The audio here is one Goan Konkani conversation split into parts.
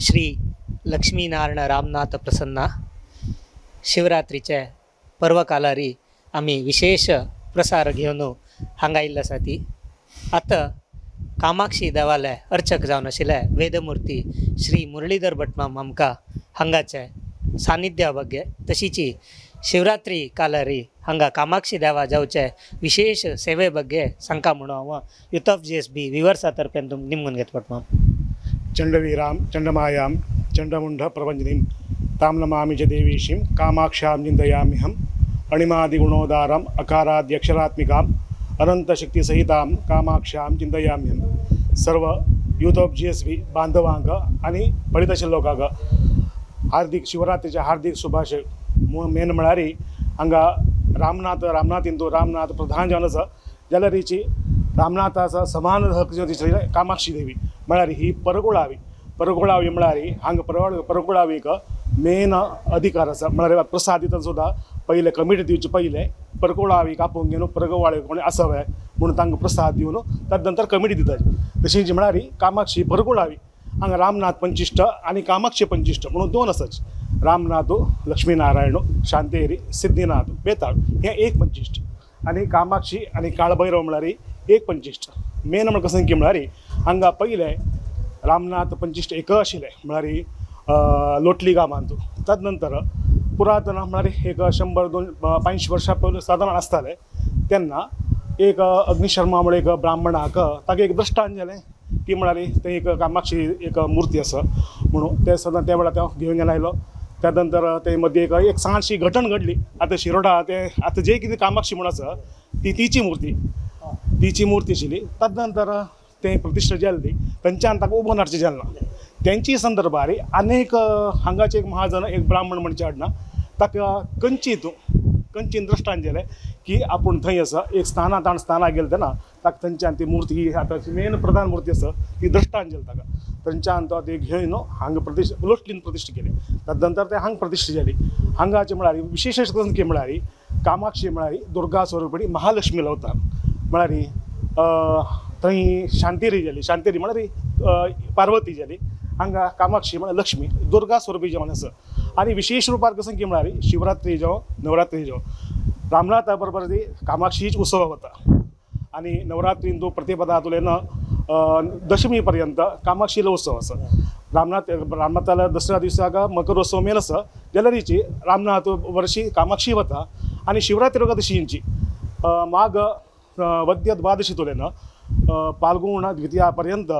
श्री लक्ष्मीनारायण रामनाथ प्रसन्न शिवरात्रीचे पर्वकालारी आमी विशेष प्रसार घेवन हांगा आयिल्ले आसा ती आतां कामाक्षी देवालय अर्चक जावन आशिल्ले वेदमुर्ती श्री मुरलीधर भटमाम आमकां हांगाचे सानिध्या ಬಗ್ಗೆ तशीची शिवरात्री कालारी हांगा कामाक्षी देवा जावचे विशेष सेवे ಬಗ್ಗೆ सांगता म्हणून हांव युथ ऑफ GSB विवर्सा तर्फेन निमगून घेत भटमाम. चंडवीराम चंडमायां चंडमुंड प्रभंजनीं तां नमामि च देवीशीं कामाक्षां चिन्तयाम्यहम् अणिमादिगुणोदारम् अकाराद्यक्षरात्मिकाम् अनंतशक्तिसहितां कामाक्षां चिन्तयाम्यहम्. सर्व युथ ऑफ GSB बांधवांक आनी पळयत लोकांक हार्दिक शिवरात्रीचे हार्दिक शुभाशय. मेन म्हळ्यार हांगा रामनाथ रामनाथ हिंदू रामनाथ प्रधान जावन आसा जाल्यार हिची रामनाथाचो समान हक जो कामाक्षी देवी म्हळ्यार ही परगुळावी परगुळावी म्हळ्यार हांगा परगुळावीक मेन अधिकार आसा. म्हळ्यार प्रसाद दितना सुद्दां पयले कमिटी दिवचे पयले परगुळावीक आपोवन घेवन परगुळावी कोणी आसा म्हणून तांकां प्रसाद दिवन तद नंतर कमिटी दिता. तशीच म्हळ्यार कामाक्षी परगुळावी हांगा रामनाथ पंचिश्ट आनी कामाक्षी पंचिश्ट म्हणून दोन आसाच. रामनाथ लक्ष्मीनारायण शांतेरी सिद्धीनाथ बेताळ हे एक पंचिश्ट आनी कामाक्षी आनी काळभैरव म्हळ्यार एक पंचिश्ट. मेन म्हळ्यार कसं की म्हळ्यार हांगा पयले रामनाथ पंचिश्ट एक आशिल्ले म्हळ्यार लोटली गांवांत. तद नंतर पुरातन म्हळ्यार एक 100 200 वर्सां पयलीं सादारण आसताले तेन्ना एक अग्निशर्मा म्हळ्यार एक ब्राह्मणाक ताका एक दृश्टांत जालें की म्हळ्यार थंय एक कामाक्षी एक मूर्ती आसा म्हणून ते सदां त्या वेळार तो घेवन आयलो. त्या नंतर ते मदीं एक एक ल्हानशी घटण घडली. आतां शिरोडा ते आतां जे कितें कामाक्षी म्हूण आसा ती तिची मूर्ती तिची मूर्ती आशिल्ली. तद नंतर ते प्रतिश्ठा जाली थंयच्यान ताका उबो नाडचें जालें ना. तेंची संदर्भार आनीक हांगाचे एक महाजन एक ब्राह्मण म्हणचे हाडना ताका कंचीत कंचीन दृश्टांत जालें की आपूण थंय आसा एक स्थानां ताण स्थानां गेलें तेन्ना ताका थंयच्यान ती मूर्ती ही आतां मेन प्रधान मूर्ती आसा ती दृश्टांत जाली ताका. थंयच्यान तो ती घेवन हांगा प्रतिश्ठा लोटलीन प्रतिश्ठा केली. तद नंतर ते हांगा प्रतिश्ठा जाली. हांगाचे म्हळ्यार विशेष की म्हळ्यार कामाक्षी म्हळ्यार दुर्गा स्वरूपिणी महालक्ष्मी अवतार म्हळ्यार थंय शांतेरी जाली. शांतेरी म्हळ्यार पार्वती जाली. हांगा कामाक्षी म्हळ्यार लक्ष्मी दुर्गा स्वरूपी जेवण आसा. आनी विशेष रुपार कसं की म्हळ्यार शिवरात्री जावं नवरात्री जावं रामनाथा बरोबर ती कामाक्षीच उत्सव वता आनी नवरात्रीन तो प्रतिपदा तुलेन दशमी पर्यंत कामाक्षीलो उत्सव आसा. रामनाथ रामनाथाला दसऱ्या दिसाक मकर उत्सव मेन आसा जाल्यार हिची रामनाथ वर्षी कामाक्षी वता आनी शिवरात्री वता तशी माघ वद्य द्वादशी तुलेन फाल्गुन द्वितीया पर्यंत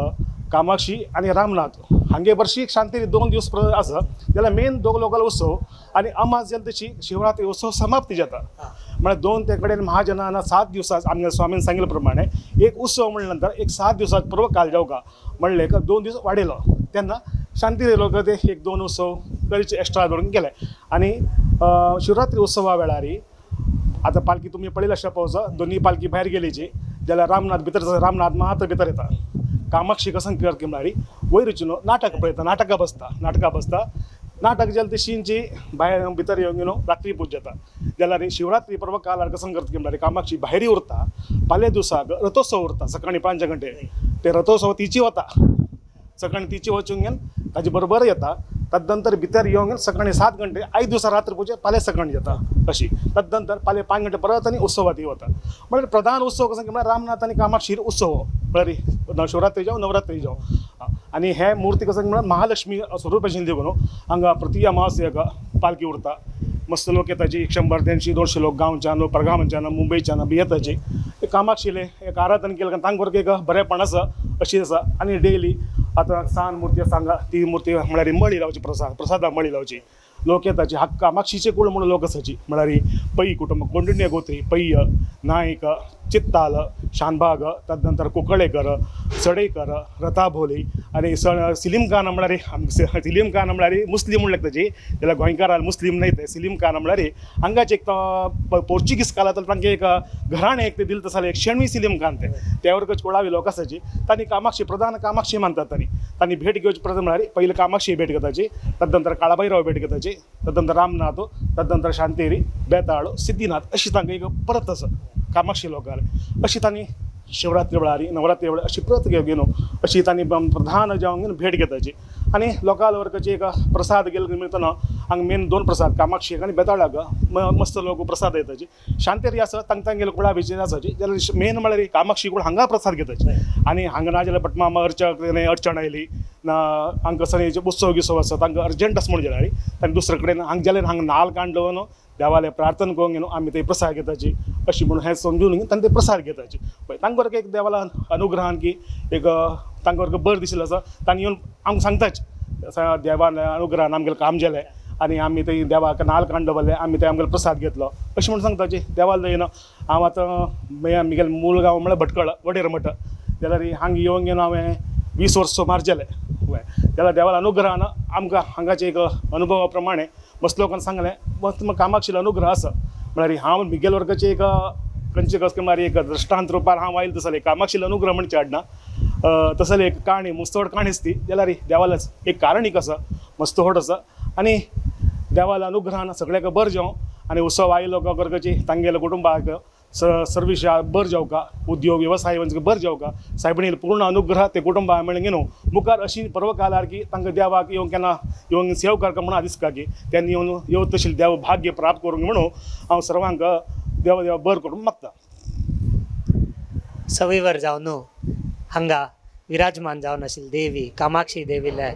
कामाक्षी आनी रामनाथ हांगे वर्षी शांतेरी 2 दिवस आसा जाल्यार मेन दोग लोकांलो उत्सव आनी अमास जाल्यार तशी शिवरात्री उत्सव समाप्ती जाता. म्हळ्यार दोन ते कडेन महाजनान 7 दिवसां आमगे स्वामीन सांगिल्ले प्रमाणे एक उत्सव म्हणले नंतर एक 7 दिवसां पर्वकाल जावका म्हणले एक 2 दीस वाडयलो तेन्ना शांतेरी लोक ते एक 2 उत्सव तरीचे एक्स्ट्रा दवरून गेले. आनी शिवरात्री उत्सवा वेळार आतां पालखी तुमी पळयली आसता पावसा दोनी पालखी भायर गेलीची जाल्यार रामनाथ भितर रामनाथ मात्र भितर येता. कामाक्षी कसं करता म्हळ्यार वयर न्हू नाटक पळयता नाटकां बसता नाटकां बसता नाटक जालें तशींची भायर भितर येवन न्हू रात्री पूजा जाता. जाल्यार शिवरात्री पर्व कालार कसं करता की म्हळ्यार कामाक्षी भायरी उरता पाले दिवसाक रथोत्सव उरता सकाळीं 5 घंटे ते रथोत्सव तिची वता सकाळीं तिची वचून घेवन ताजे बरोबर येता. तद नंतर भितर येवन सकाळीं 7 घंटे आयज दिवसा रात्र पूजा पाले सकाळीं जाता अशी. तद नंतर पाले 5 घंटे परत आनी उत्सवात वता. म्हळ्यार प्रधान उत्सव कसं की म्हळ्यार रामनाथ आनी कामाक्षी उत्सव म्हळ्यार शिवरात्री जावं नवरात्री जावं. आनी हे मूर्ती कसं म्हळ्यार महालक्ष्मी स्वरूप आशिल्ली देखून हांगा प्रति अमावस्येक पालखी उरता. मस्त लोक येताची 100 150 200 लोक गांवच्यान परगांवच्यान मुंबयच्यान बी येताची कामाक्षीले एक आराधन केलें तांकां एक बरेपण आसा अशी आसा. आनी डेली आतां सान मूर्ती आसा हांगा ती मूर्ती म्हळ्यार मळी लावची प्रसाद प्रसादा मळी लावची लोक येताची. हा कामाक्षीचे कूळ म्हणून लोक आसाची म्हळ्यार पै कुटुंब कोंडिण्य गोत्री पय्य नायक चित्ताल शानभाग तद नंतर कुंकळेकर सडेकर रताभोली आनी सिलीम खान म्हळ्यार सिलीम खान म्हळ्यार मुस्लीम म्हणल्यार ताची जाल्यार गोंयकारान मुस्लीम न्हय ते सिलीम खान म्हळ्यार हांगाचे एक पोर्चुगीज काळांतलें तांकां एक घराणें एक ते दिलें तसलें एक शेणवी सिलीम खान ते त्यावर कुळावी लोक आसाची तांणी कामाक्षी प्रधान कामाक्षी मानतात. तांणी तांणी भेट घेवची प्रथम म्हळ्यार पयलीं कामाक्षी भेट घेताची तद नंतर काळाभैरव भेट घेताची तद नंतर रामनाथ तद नंतर शांतेरी बेताळ सिद्धीनाथ अशी तांकां एक परत आसा कामाक्षी लोकांक अशी तांणी शिवरात्री वेळार नवरात्री वेळार अशी परत घेवन अशी तांणी प्रधान जावन भेट घेताची. आनी लोकाल वर्गाची एक प्रसाद गेले निमित्तान हांगा मेन दोन प्रसाद कामाक्षीक आनी बेताळाक मस्त लोक प्रसाद येताची शांतेरी आसा तांकां तांगेले कुळा बीचेर आसाची जाल्यार मेन म्हळ्यार कामाक्षी कुळ हांगा प्रसाद घेताची आनी हांगा ना जाल्यार भटमामा अर्चक अडचण आयली ना हांगा कसो उत्सव गिसव आसा तांकां अर्जंट आसा म्हणून जाल्यार आनी दुसरे कडेन हांगा जाल्यार हांगा नाल कांड दवरून देवाले प्रार्थना करूंक न्हू आमी ते प्रसाद घेताची अशी म्हणून हें समजून तांकां ते प्रसाद घेताची पळय तांकां एक देवाला अनुग्रहान की एक तांकां बरें दिशिल्लें आसा तांणी येवन आमकां सांगताच देवान अनुग्रहान आमगेलें काम जालें आनी आमी थंय देवाक नाल कांड दवरलें आमी थंय आमगेलो प्रसाद घेतलो अशें म्हणून सांगताची देवाल दयेन हांव आतां म्हगेलें मूळ गांव म्हळ्यार भटकळ वडेर मठ जाल्यार हांगा येवन घेवन हांवें 20 वर्स सुमार जालें वय जाल्यार देवाला अनुग्रहान आमकां हांगाचे एक अनुभवा प्रमाणे मस्त लोकांनी सांगलें मस्त कामाक्षीलो अनुग्रह आसा म्हळ्यार हांव म्हगेले वर्गाचे एक खंयचे कसले म्हळ्यार एक दृश्टांत रुपार हांव आयलो तसले कामाक्षीलो अनुग्रह म्हणचे हाडना तसले एक काणी मुस्तोड काणीच ती जाल्यार देवालाच एक कारणीक आसा मस्त व्हड आसा आनी देवाला अनुग्रहान सगळ्याक बरें जावं आनी उत्सव आयलो वर्गाची तांगेल्या कुटुंबाक सर्विस बरें जावका उद्योग वेवसाय बरें जावका सायबिणील पूर्ण अनुग्रह ते कुटुंबा मेळून न्हू मुखार अशी पर्वकालार की तांकां देवाक येवन केन्ना येवन सेव करका म्हणून दिसता की त्यांनी येवन येवं तशें देव भाग्य प्राप्त करूंक म्हणून हांव सर्वांक देव देव बरें करूंक मागता. सविवर जावन हांगा विराजमान जावन आशिल्ली देवी कामाक्षी देवीले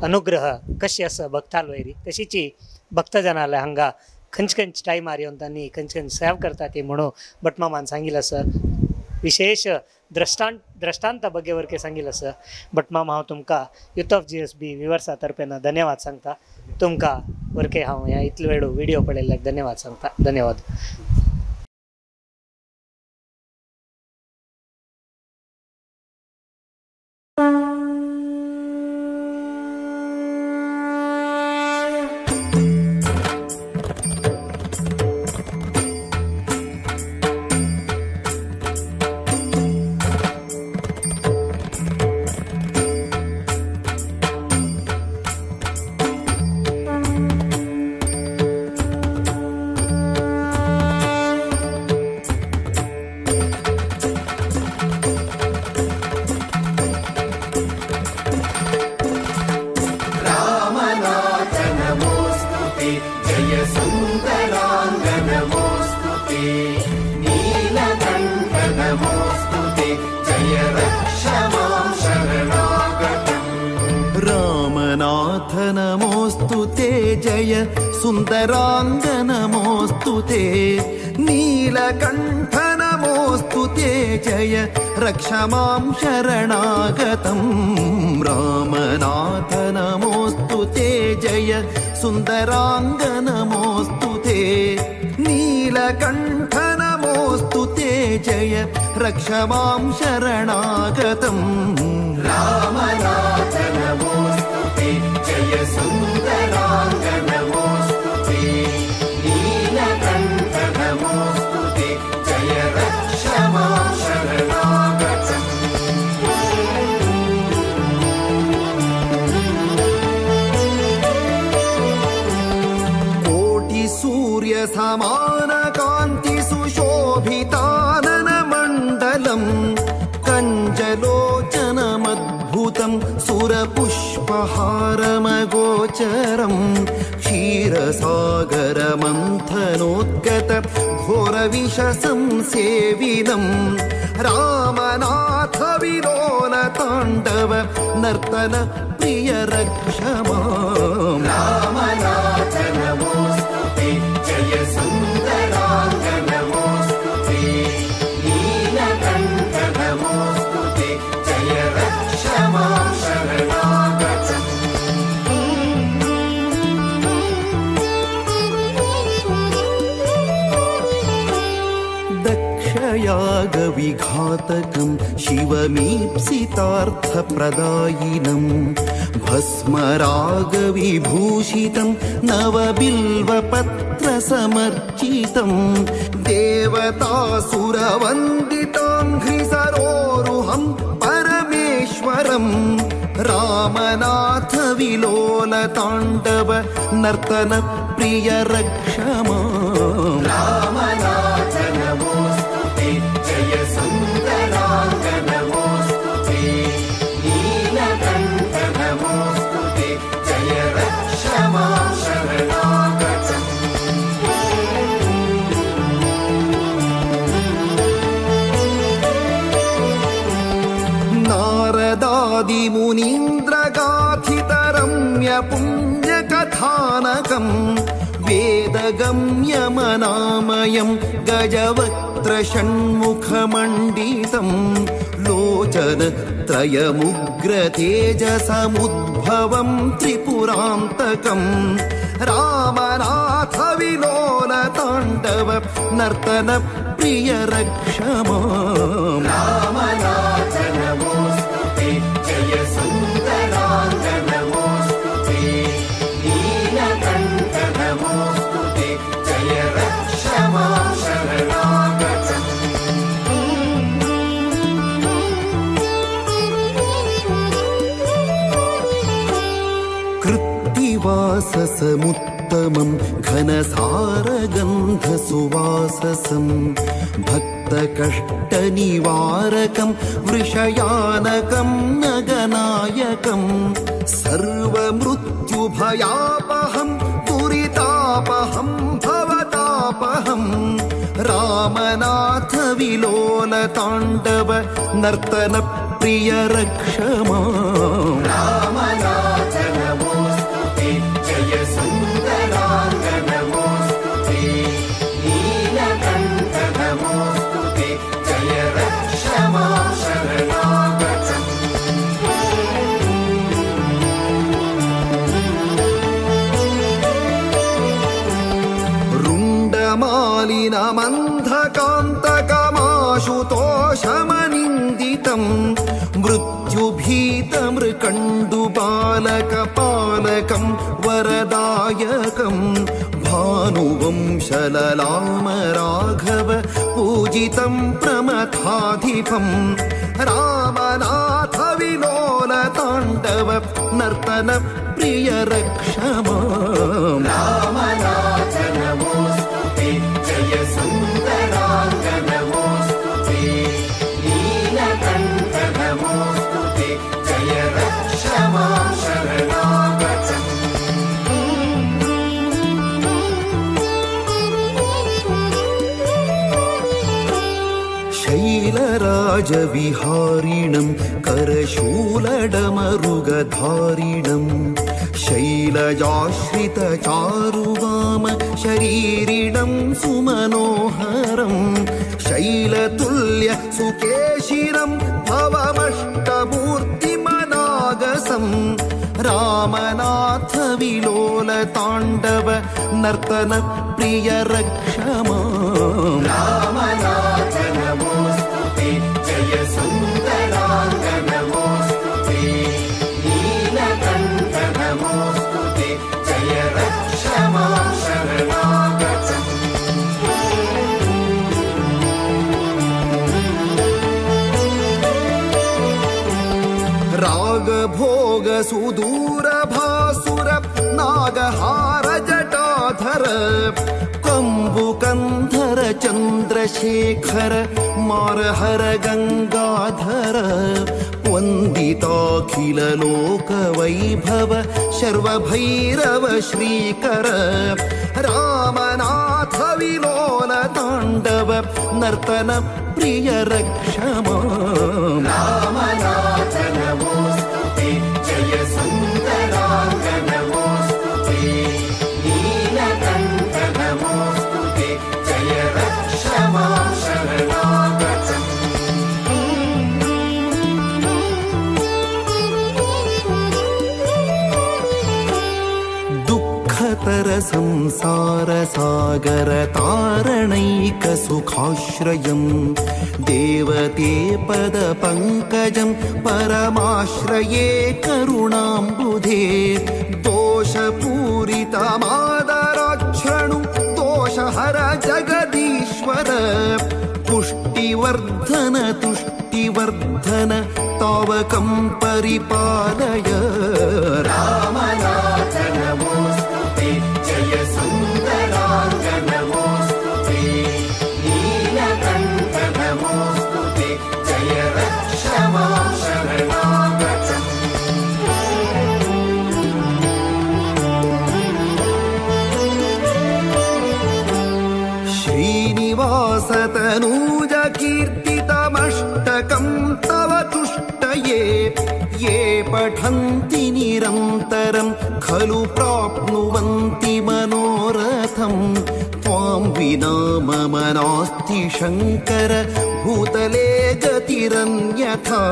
अनुग्रह कशी आसा भक्ताल वयरी तशीची भक्तजनाले हांगा खंयचे खंयचे टायमार येवन तांणी खंयचे खंयचे सेवा करता ती म्हणून भटमामान सांगिल्लें आसा. विशेष दृष्टांता बगे वरके सांगिल्लें आसा. भटमाम हांव तुमकां युथ ऑफ GSB विवर्सा तर्फेन धन्यवाद सांगता. तुमकां वरके हांव ह्या इतले वेळ व्हिडिओ पळयल्ल्याक धन्यवाद सांगता. धन्यवाद. सुंदरांग नमोस्तुते नीलकंठ नमोस्तुते जय रक्ष मां शरणागतं रामनाथ नमोस्तुते जय सुंदरांग नमोस्तुते नीलकंठ नमोस्तुते जय रक्ष मां शरणागतं रामनाथ नमोस्तुते जय सुंदरांग नमोस्तुते नीलकंठ नमोस्तुते जय रक्ष मां शरणागतम्. कोटि सूर्य समान कांति सुशोभितानन मंडलम कंजलोचनमद्भुतं सुरपुष्पहारमगोचरं क्षीरसागरमन्थनोद्गत घोरविषसंसेविनं रामनाथ विलोलताण्डव नर्तन प्रिय रक्ष मां. रामनाथ नमोस्तुते जय सुन्दराङ्ग नमोस्तुते नीलकण्ठ नमोस्तुते जय रक्ष मां शरणागतम्. दक्षयागविघातकं शिवमीप्सितार्थप्रदायिनं भस्मरागविभूषितं नवबिल्वपत्रसमर्चितं देवतासुरवन्दिताङ्घ्रिसरोरुहं परमेश्वरं रामनाथ विलोलताण्डव नर्तन प्रिय रक्ष मां. रामनाथ नमोस्तुते जय सुन्दराङ्ग नमोस्तुते नीलकण्ठ नमोस्तुते रम्यपुण्यकथानकं वेदगम्यमनामयं गजवक्त्रषण्मुखमण्डितं लोचनत्रयमुग्रतेजसमुद्भवं त्रिपुरान्तकं रामनाथ विलोलताण्डव नर्तन प्रिय रक्ष माम्। रामनाथ नमोऽस्तु ते जय सुन्दराङ्ग नमोऽस्तु ते नीलकण्ठ नमोऽस्तु ते जय रक्ष मां शरणागतम्। कृत्तिवाससमुत्तमं घनसारगन्धसुवाससं भक्तकष्टनिवारकं वृषयानकं नगनायकं सर्वमृत्युभयापहं दुरितापहं भवतापहं रामनाथ विलोलताण्डव नर्तन प्रिय रक्ष माम्। रामनाथ नमोऽस्तु ते जय सुन्दराङ्ग नमोऽस्तु ते नीलकण्ठ नमोऽस्तु ते जय रक्ष मां शरणागतम्। रुण्डमालिनमन्धकान्तकमाशुतोषमनिन्दितं मृत्युभीतमृकण्डुबालकपालकं वरदायकं भानुवंशललाम राघव पूजितं प्रमथाधिपं रामनाथ विलोलताण्डव नर्तन प्रिय रक्ष माम्। रामनाथ नमोऽस्तु ते जय सुन्दराङ्ग नमोऽस्तु ते नीलकण्ठ नमोऽस्तु ते जय रक्ष मां शरणागतम्। शैलराजविहारिणं करशूलडमरुगधारिणं शैलजाश्रितचारुवाम शरीरिणं सुमनोहरं शैलतुल्य सुकेशिरं भवमष्टमूर्तिमनागसं रामनाथ विलोलताण्डव नर्तन प्रिय रक्ष माम्। रामनाथ नमोऽस्तु ते जय सुन्दराङ्ग नमोऽस्तु ते नीलकण्ठ नमोऽस्तु ते जय रक्ष मां शरणागतम्। रागभोग सुदूरभासुर नागहार जटाधर कम्बुकन्धर चन्द्रशेखर मारहर गङ्गाधर वन्दिताखिल लोकवैभव शर्वभैरव श्रीकर रामनाथ विलोलताण्डव नर्तन प्रिय रक्ष माम्। रामनाथ नमोऽस्तु ते जय सुन्दराङ्ग नमोऽस्तु ते नीलकण्ठ नमोऽस्तु ते जय रक्ष मां शरणागतम्। दुःखतर संसार सागर तारणैक सुखाश्रयं देवते पद पङ्कजं परमाश्रये करुणाम्बुधे दोषपूरितमादराक्षणु दोषहर जगदीश्वर पुष्टिवर्धन तुष्टिवर्धन तावकं परिपालय। रामनाथ नमोऽस्तु ते जय सुन्दराङ्ग नमोऽस्तु ते नीलकण्ठ नमोऽस्तु ते जय रक्ष मां शरणागतम्। श्रीनिवासतनूज कीर्तितमष्टकं तव तुष्टये ये पठन्ति निरन्तरं खलु प्राप्नुवन्ति मनोरथं। त्वां विना मम नास्ति शङ्कर भूतले गतिरन्यथा।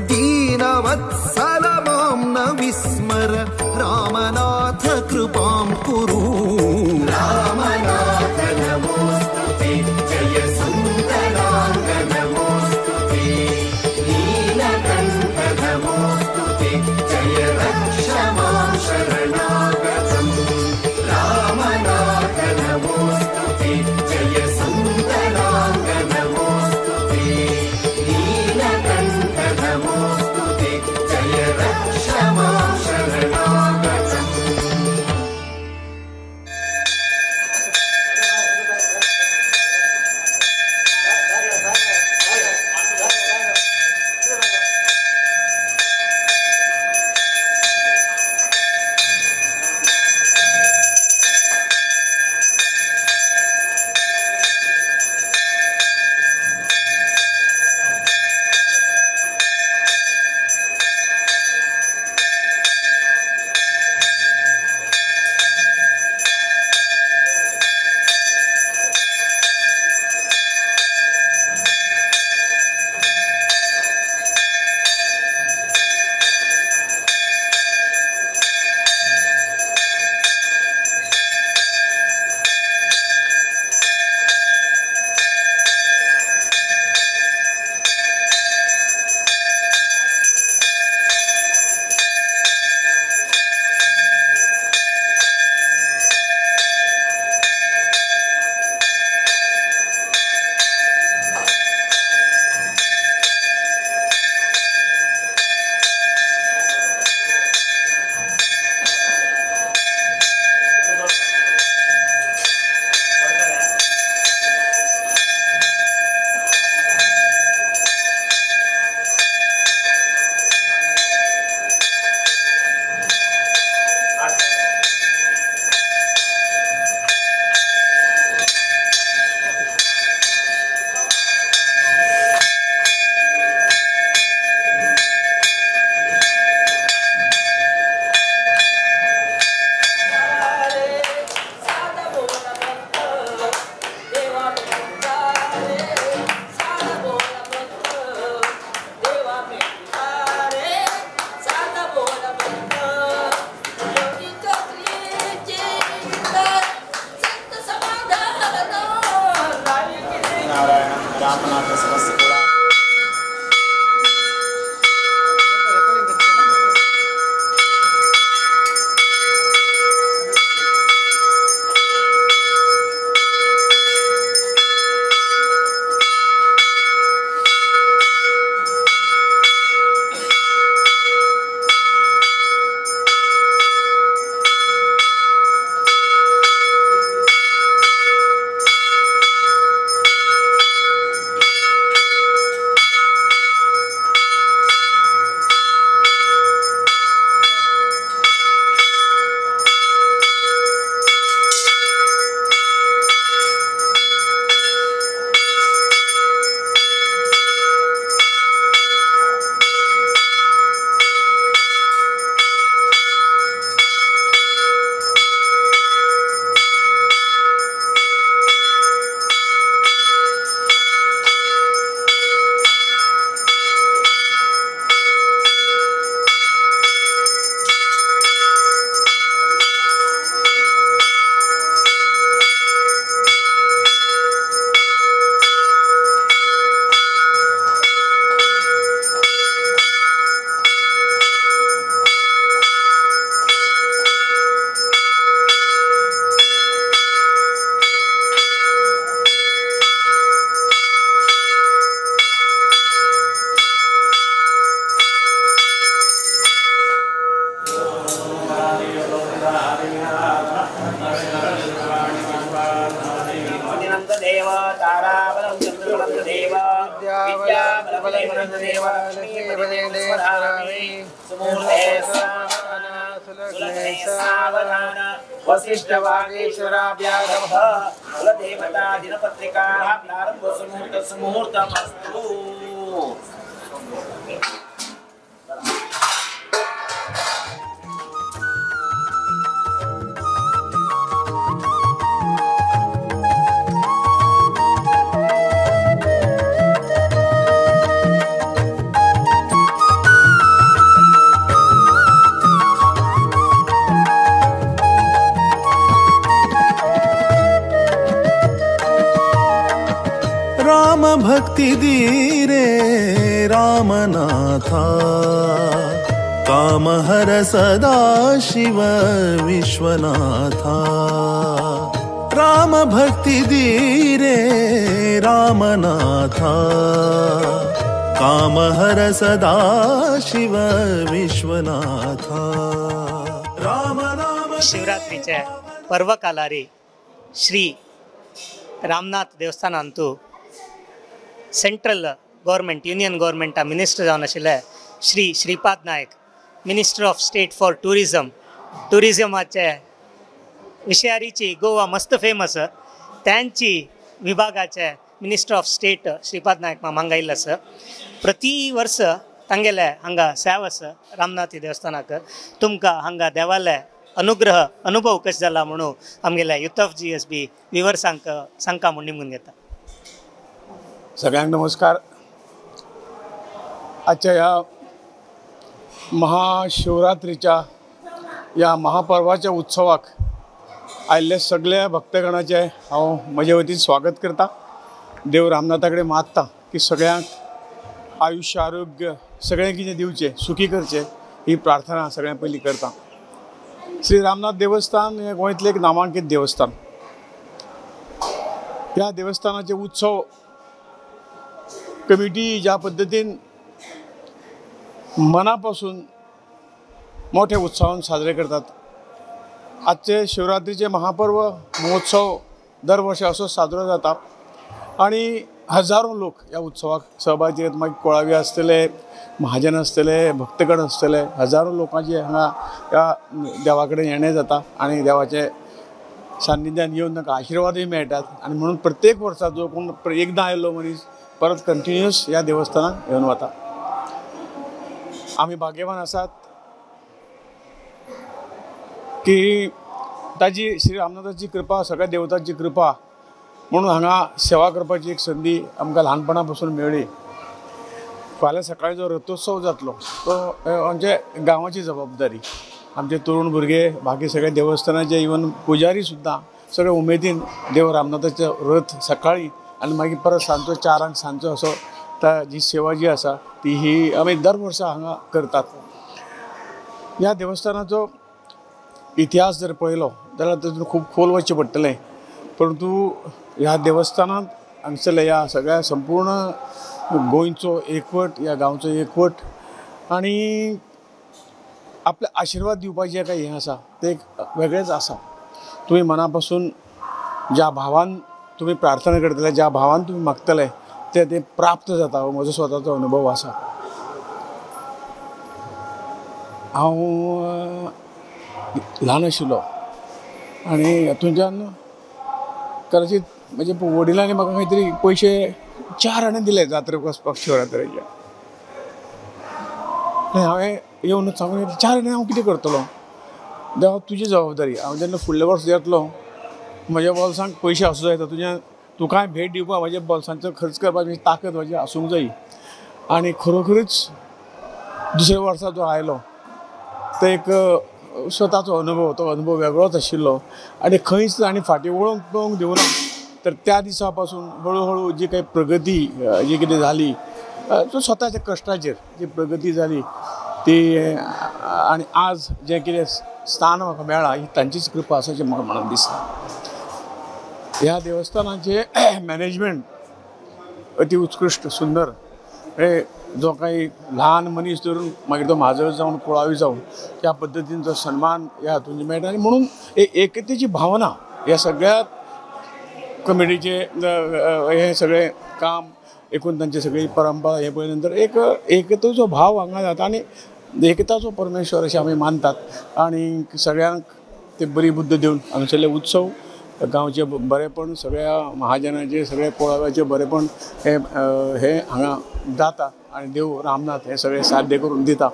दीनवत्सल मां न विस्मर रामनाथ कृपां कुरु। रामनाथ नमोऽस्तु ते जय सुन्दराङ्ग नमोऽस्तु ते। नीलकण्ठ नमोऽस्तु ते जय रक्ष मां शरणागतम्। रामनाथ नमोऽस्तु ते जय सुन्दराङ्ग नमोऽस्तु ते। नीलकण्ठ नमोऽस्तु ते जय रक्ष मां शरणागतम्। कुलदेवता दिनपत्रिकाः प्रारंभ सुमुहूर्त सुमुहूर्तमस्तु। भक्ती दी रे रामनाथा, कामहर सदा शिव विश्वनाथा। राम भक्ती दी रे रामनाथा, कामहर सदा शिव विश्वनाथा। राम नाम शिवरात्रीच्या पर्वकालारी श्री रामनाथ देवस्थानांतू सेंट्रल गव्हर्मेंट युनियन गव्हर्मेंटा मिनिस्टर जावन आशिल्ले Shri Shripad Naik, minister of state for tourism, टुरिजमाचे विशयारीची Goa मस्त फेमस, त्यांची विभागाचे minister of state Shripad Naik मामा हांगा आयिल्लो आसा। प्रति वर्स तांगेले हांगा सेव आसा रामनाथ देवस्थानाक। तुमकां हांगा देवाले अनुग्रह अनुभव कशें जाला म्हणून आमगेले युथ ऑफ GSB विवर्सांक सांगका म्हूण निमून घेता। सगळ्यांक नमस्कार। आजच्या ह्या महाशिवरात्रीच्या ह्या महापर्वाच्या उत्सवाक आयिल्ले सगळ्या भक्तगणाचे हांव म्हजे वतीन स्वागत करता। देव रामनाथा कडेन मागता की सगळ्यांक आयुष्य आरोग्य सगळें कितें दिवचें, सुखी करचें ही प्रार्थना सगळ्यां पयलीं करता। श्री रामनाथ देवस्थान हें गोंयांतलें एक नामांकीत देवस्थान। ह्या देवस्थानाचे उत्सव कमिटी ज्या पद्दतीन मना पासून मोठ्या उत्साहान साजरे करतात। आजचे शिवरात्रीचे महापर्व महोत्सव दर वर्सा असो साजरो जाता आनी हजारो लोक ह्या उत्सवाक सहभागी जातात। मागीर कोळावी आसतले, महाजन आसतले, भक्तगण आसतले, हजारो लोकांचे हांगा ह्या देवा कडेन येणें जाता आनी देवाचे सान्निध्यान येवन तांकां आशिर्वादूय मेळटात। आनी म्हणून प्रत्येक वर्सा जो कोण एकदां आयिल्लो मनीस परत कंटिन्युअस ह्या देवस्थानाक येवन वता। आमी भाग्यवान आसात की ताजी श्री रामनाथाची कृपा, सगळ्या देवतांची कृपा म्हणून हांगा सेवा करपाची एक संदी आमकां ल्हानपणा पासून मेळ्ळी। फाल्यां सकाळीं जो रथोत्सव जातलो तो आमच्या गांवाची जबाबदारी, आमचे तरुण भुरगे, बाकी सगळे देवस्थानाचे इवन पुजारी सुद्दां सगळे उमेदीन देव रामनाथाचो रथ सकाळीं आनी मागीर परत सांजचो 4 सांजचो असो जी सेवा जी आसा ती ही आमी दर वर्सा हांगा करतात। ह्या देवस्थानाचो इतिहास जर पळयलो जाल्यार तातूंत खूब खोल वचचें पडटलें, परंतु ह्या देवस्थानांत हांगसरल्या ह्या सगळ्या संपूर्ण गोंयचो एकवट, ह्या गांवचो एकवट आनी आपले आशिर्वाद दिवपाचें काय हें आसा तें एक वेगळेंच आसा। तुमी मना पासून ज्या भावान तुमी प्रार्थना करतले, ज्या भावान तुमी मागतले ते ते प्राप्त जाता। हो म्हजो स्वताचो अनुभव आसा। हांव ल्हान आशिल्लो आनी हातूंतल्यान कदाचित म्हजे वडिलांनी म्हाका खंय तरी पयशे 4 आणे दिले जात्रेक वचपाक शिवरात्रेच्या। आनी हांवें येवन सांगून 4 आणे हांव कितें करतलो, देवा तुजी जबाबदारी। हांव जेन्ना फुडल्या वर्स येतलो म्हज्या बोल्सांक पयशे आसूं जाय, तुज्या तुकाय भेट दिवपाक म्हज्या बोल्सांचो खर्च करपाची ताकद म्हजी आसूंक जाय। आनी खरोखरीच दुसऱ्या वर्सा जो आयलो तो एक स्वताचो अनुभव, तो अनुभव वेगळोच आशिल्लो आनी खंयच आनी फाटीं वळोवंक पळोवंक दिवना। तर त्या दिसा पासून हळू हळू जी काही प्रगती जी कितें जाली, तो स्वताच्या कश्टाचेर जी प्रगती जाली ती, आनी आज जें कितें स्थान म्हाका मेळ्ळां ही तांचीच कृपा आसा अशें म्हाका म्हणून दिसता। ह्या देवस्थानाचें मॅनेजमेंट अति उत्कृश्ट सुंदर, हे जो काही ल्हान मनीस धरून मागीर तो म्हाजो जावन कुळावी जावन त्या पद्दतीन जो सन्मान ह्या हातून मेळटा। आनी म्हणून एकतेची भावना ह्या सगळ्या कमिटीचे हे सगळें काम एकूण तांची सगळी परंपरा हे पळयल्या नंतर एक एकतेचो भाव हांगा जाता आनी एकताचो परमेश्वर अशें आमी मानतात। आनी सगळ्यांक ते बरी बुद्द दिवन हांगासरले उत्सव गांवचे बरेपण, सगळ्या महाजनाचे, सगळ्या कुळाव्याचे बरेपण हे हे हांगा जाता आनी देव रामनाथ हे सगळें साध्य करून दिता।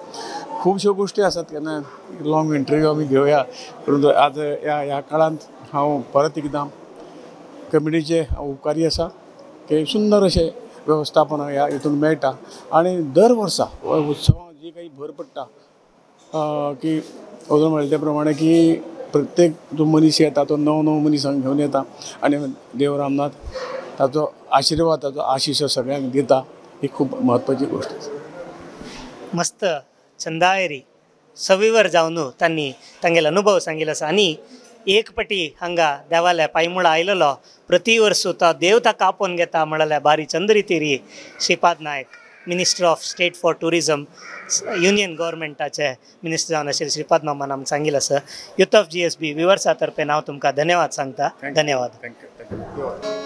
खुबश्यो गोश्टी आसात, केन्ना लॉंग इंटरव्यू आमी घेवया, परंतु आज ह्या ह्या काळांत हांव परत एकदां कमिटीचे उपकारी आसा की सुंदर अशें वेवस्थापन ह्या हितून मेळटा आनी दर वर्सा उत्सवांत जी काही भर पडटा की अजून म्हणलें त्या प्रमाणे की प्रत्येक जो मनीस येता तो नव नव मनीस हांगा घेवन येता आनी देव रामनाथ ताचो आशिर्वाद ताचो आशिश सगळ्यांक दिता ही खूब म्हत्वाची गोष्ट आसा. मस्त चंदायरी सविवर जावन तांणी तांगेलो अनुभव सांगिल्लो आसा आनी एक पटी हांगा देवाल्या पांयमुळा आयलेलो प्रति वर्स तो देव ताका आपोवन घेता म्हळ्यार बारी चंद्रितिरी Shripad Naik minister of state for tourism union गव्हर्मेंटाचे minister जावन आशिल्ले श्रीपाद मामान आमकां सांगिल्लें आसा. युथ ऑफ GSB विवर्सा तर्फे हांव तुमकां धन्यवाद सांगता. धन्यवाद. Thank you. Thank you.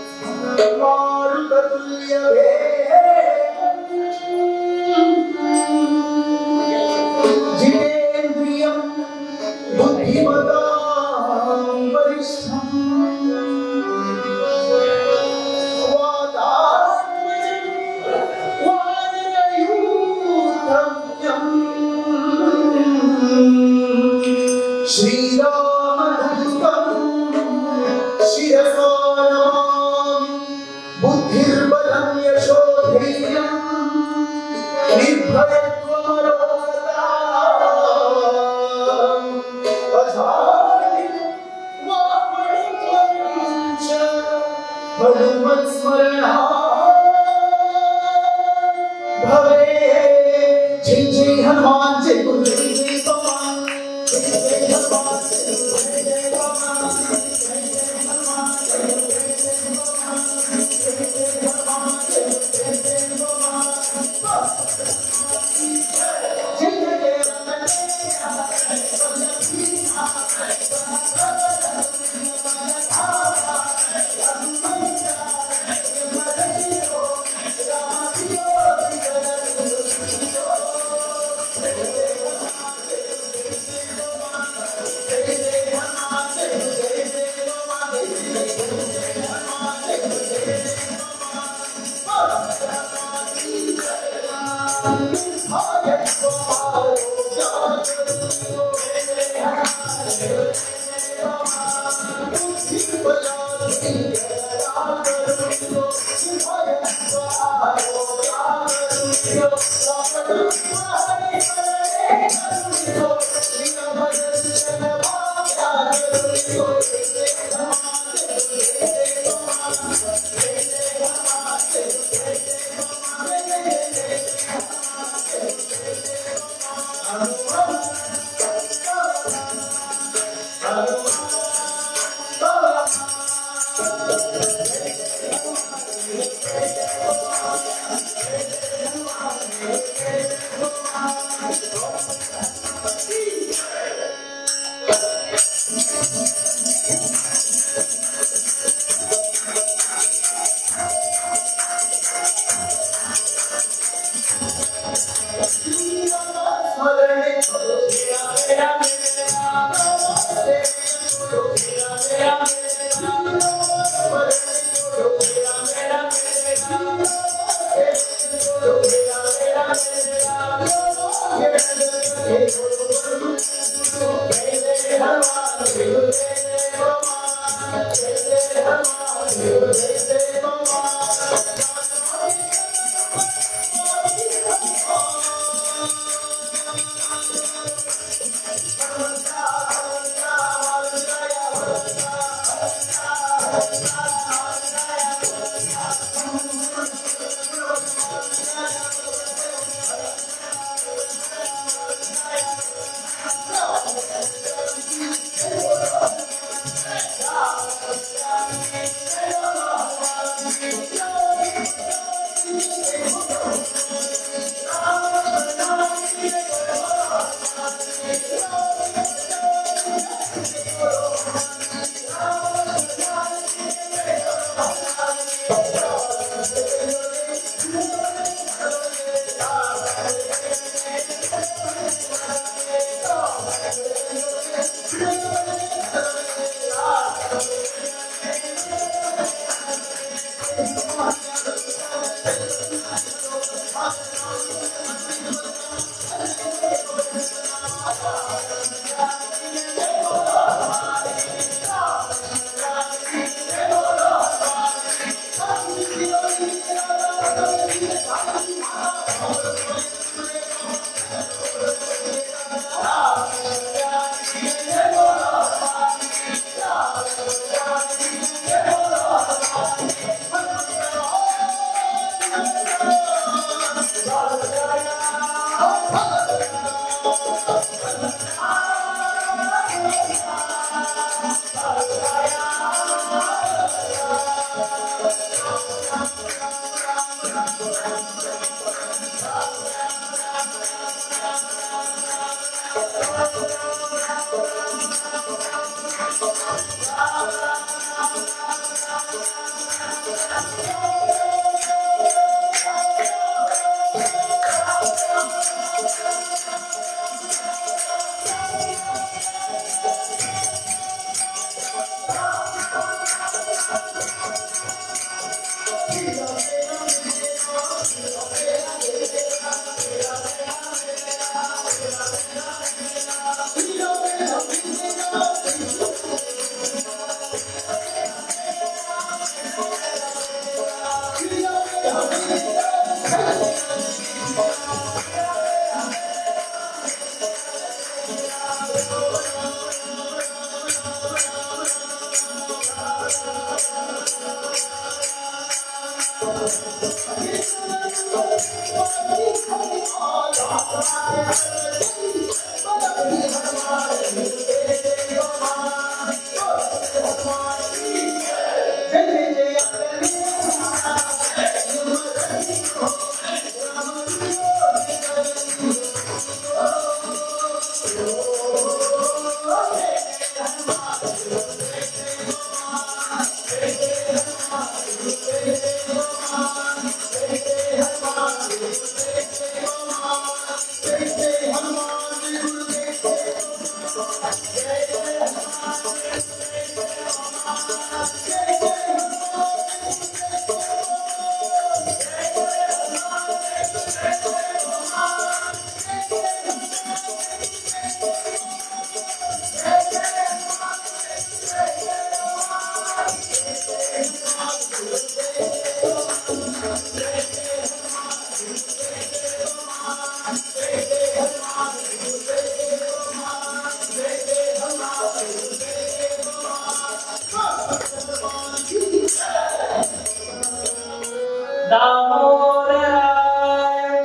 दामोदराय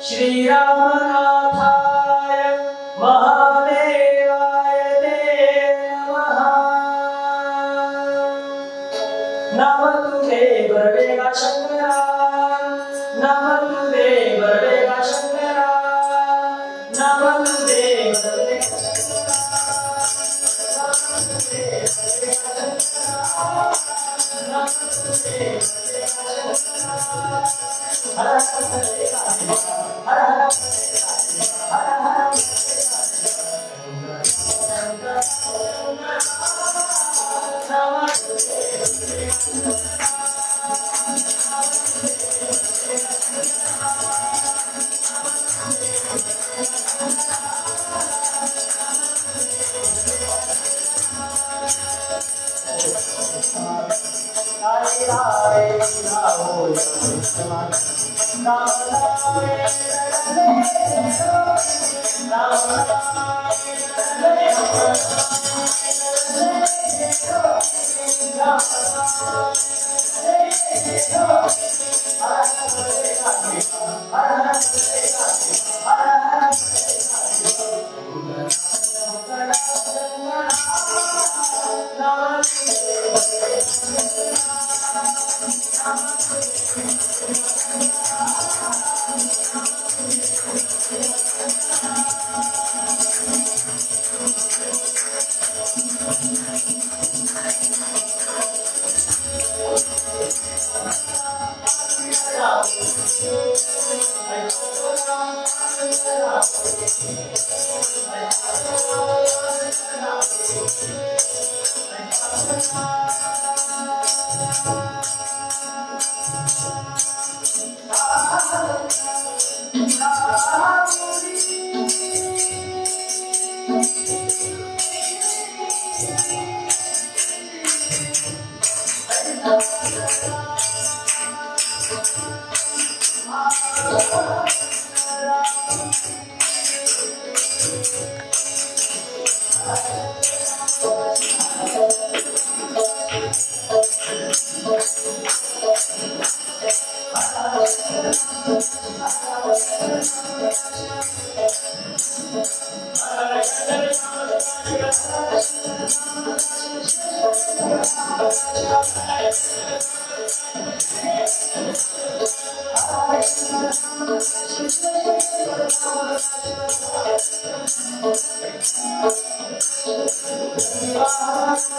श्री रामनाथाय महादेवाय ते नमः। नाम तुझे बरवेगा शंकरा, नाम तुझे बरवेगा शंकरा, नाम तुझे बरवेगा शंकरा, नाम तुझे बरवेगा शंकरा, नाम तुझे बरवेगा शंकरा। हर हर हर हर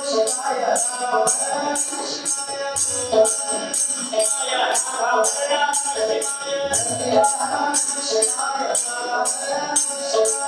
हर हर